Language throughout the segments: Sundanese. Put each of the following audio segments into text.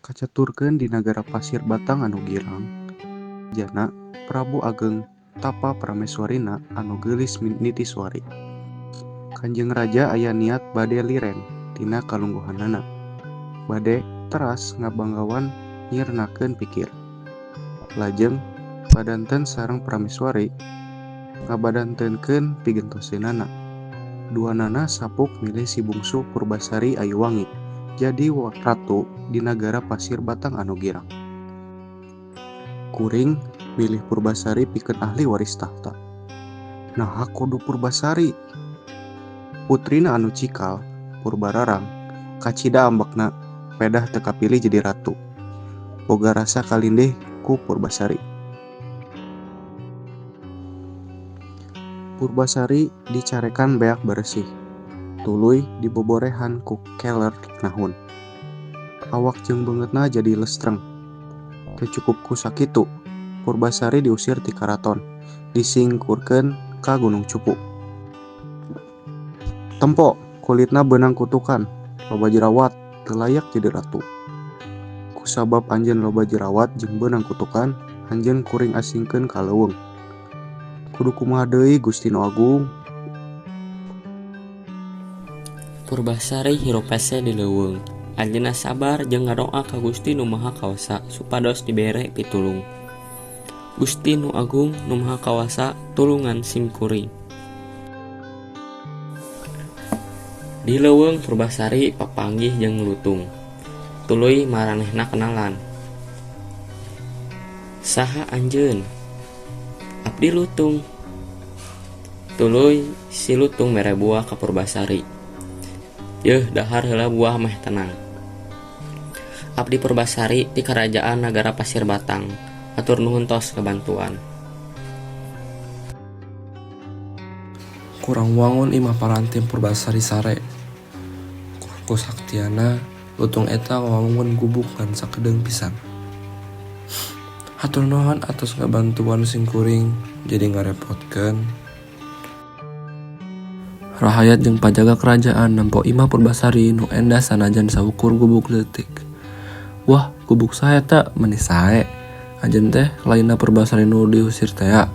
Kacaturkeun di nagara Pasir Batang anu girang, jana Prabu Ageng Tapa Prameswarina anu geulis Nitiswari. Kanjeng Raja aya niat bade liren tina kalungguhanana, bade teras ngabanggawan nyirnakeun pikir. Lajeng badanten sareng prameswari ngabadantenkeun pigentoseunana. Duanana sapuk milih si bungsu Purbasari Ayuwangi jadi ratu di nagara Pasir Batang anu girang. Kuring milih Purbasari pikeun ahli waris tahta. Naha kudu Purbasari? Putrina anu cikal, Purbararang, kacida ambekna pedah teu kapilih jadi ratu. Boga rasa kalindih ku Purbasari. Purbasari dicarekan beak beresih, tuluy diboborehan ku keler nahun. Awak jeung beungeutna jadi lestreng. Teu cukup ku sakitu, Purbasari diusir ti karaton, disingkurkeun ka Gunung Cupu. Tempo, kulitna beunang kutukan, loba jerawat, teu layak jadi ratu. Kusabab anjeun loba jerawat jeung beunang kutukan, anjeun kuring asingkeun ka leuweung. Kudu kumaha deui Gusti Nu Agung? Purbasari hirup hese di leuweung. Anjeunna sabar jeung ngadoa ka Gusti Nu Maha Kawasa supados dibere pitulung. Gusti Nu Agung Nu Maha Kawasa tulungan simkuring. Di leuweung Purbasari papanggih jeung lutung. Tuluy maranehna kenalan. Saha anjeun? Abdi lutung. Tuluy si lutung mere buah ka Purbasari. Yeuh dahar heula buah meh tenang. Abdi Purbasari ti Karajaan Nagara Pasir Batang. Hatur nuhun tos ngabantuan. Kurang wangun imah paranti Purbasari sare. Ku saktiana, lutung eta ngawangun gubuk ngan sakedeung pisan. Hatur nuhun atos ngabantuan simkuring, jadi ngarepotkeun. Rahayat jeung pajaga karajaan nempo imah Purbasari nu endah sanajan saukur gubuk leutik. Wah, gubuk saha eta? Meni sae. Anjeun teh lainna Purbasari nu diusir tea.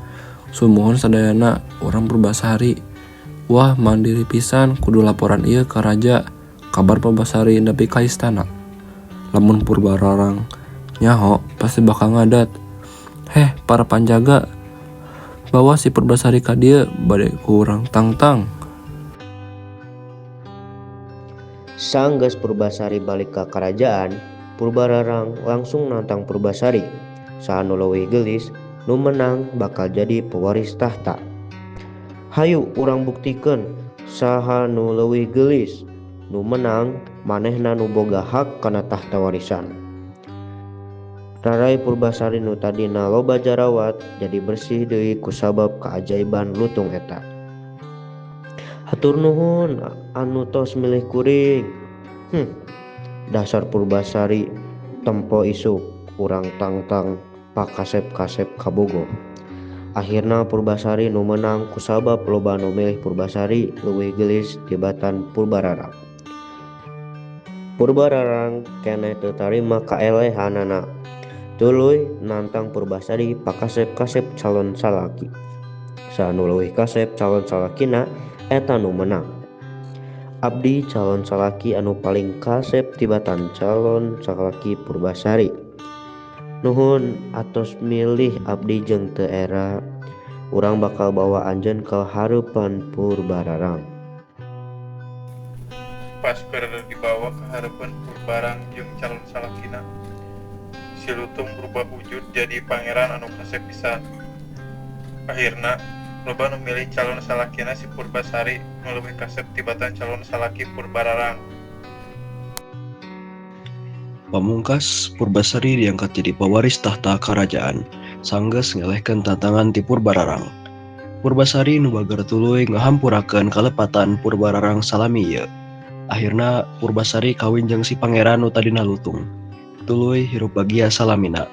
Sumuhun sadayana, urang Purbasari. Wah, mandiri pisan kudu laporan ieu ka raja. Kabar Purbasari nepi ka istana. Lamun Purbararang nyaho pasti bakal ngadat. Heh, para panjaga, bawa si Purbasari ka dieu bade ku urang tangtang. Sanggeus Purbasari balik ka karajaan, Purbararang langsung nantang Purbasari. Saha nu leuwih geulis, nu menang bakal jadi pewaris tahta. Hayu urang buktikeun saha nu leuwih geulis, nu menang manehna nu boga hak kana tahta warisan. Rarai Purbasari nu tadina loba jarawat jadi bersih deui kusabab kaajaiban lutung eta. Hatur nuhun anu tos milih kuring. Dasar Purbasari tempo isuk urang tangtang pakasep-kasep kabogoh. Akhirna Purbasari nu menang kusabab loba nu milih Purbasari leuwih geulis tibatan Purbararang. Purbararang keneh teu tarima kaelehanana. Tuluy nantang Purbasari pakasep-kasep calon salaki. Saha nu leuwih kasep calon salakina eta nu menang. Abdi calon salaki anu paling kasep tibatan calon salaki Purbasari. Nuhun atos milih abdi jeung teu era. Urang bakal bawa anjeun ka hareupan Purbararang. Pas keur dibawa ka hareupeun Purbarang jeung calon salakina, si lutung berubah wujud jadi pangeran anu kasep pisan. Akhirna, loba nu milih calon salakina si Purbasari nu leuwih kasep tibatan calon salaki Purbararang. Pamungkas, Purbasari diangkat jadi pewaris tahta karajaan, sanggeus ngelehkeun tantangan ti Purbararang. Purbasari nu bager tuluy ngahampurakeun kalepatan Purbararang salami ieu. Akhirna Purbasari kawin jeung si pangeran nu tadina lutung. Tuluy hirup bagia salamina.